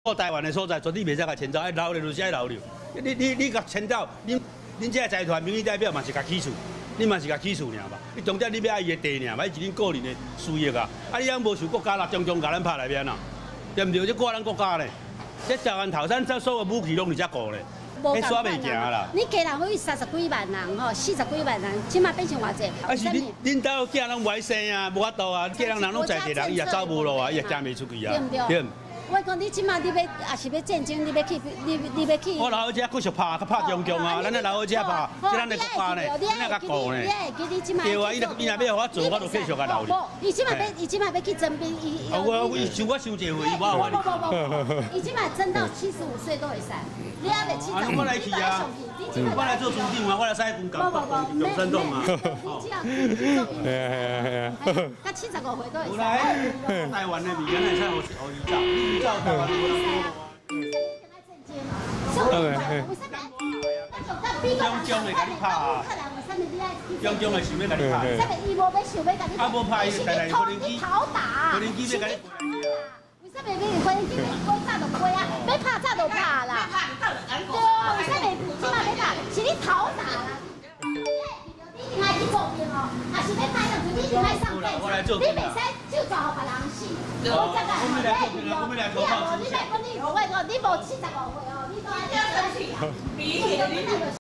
台灣的所在絕對袂使共遷走，愛留咧就是愛留咧。你共遷走，恁這个財團民意代表嘛是共起訴，你嘛是共起訴爾吧？你重點你欲愛伊的地爾嘛？伊是恁個人的私益啊！啊，你猶無受國家啦，中共共咱拍來欲按怎？對毋對？這掛咱國家咧，這台灣頭咱這所有武器攏佇遮顧咧，彼煞袂行啦。你家人去30幾萬人吼，40幾萬人，這馬變成偌濟？啊是恁恁兜囝攏無愛生啊，無法度啊，囝人人攏在地人，伊也走無路啊，伊也行袂出去啊，對毋對？對。我講你這馬你欲也是欲戰爭，你欲去，你欲去。我留佇遮繼續拍，閣拍中共啊！咱咧留佇遮拍，這咱的國家呢，咱來共顧呢。對啊，伊若伊若欲予我做，我就繼續共留哩。伊這馬欲去徵兵，伊。我伊想我傷濟歲，伊無法。無無無，伊這馬徵到75歲都會使。你猶未七十，我來去啊！我來做組長啊！我來使軍港中山黨啊！你只要去做兵，到75歲都會使。台灣的物件會使予伊走，伊走台灣無人對。中共會共你拍啊！中共會想欲共你拍。伊無欲想欲共你。啊，無拍伊，但係無人機，無人機欲共你。為啥物欲無人機欲飛早就飛啊？欲拍早就拍啦。對啊，為啥物這馬欲拍？是你討打啦。你一定愛去做兵哦，啊是欲拍仗，你一定愛上戰場，你袂使就抓予別人死。我這個，你會記哦？你若無，你莫講你，我講你無75歲哦，你都愛生氣啊！你。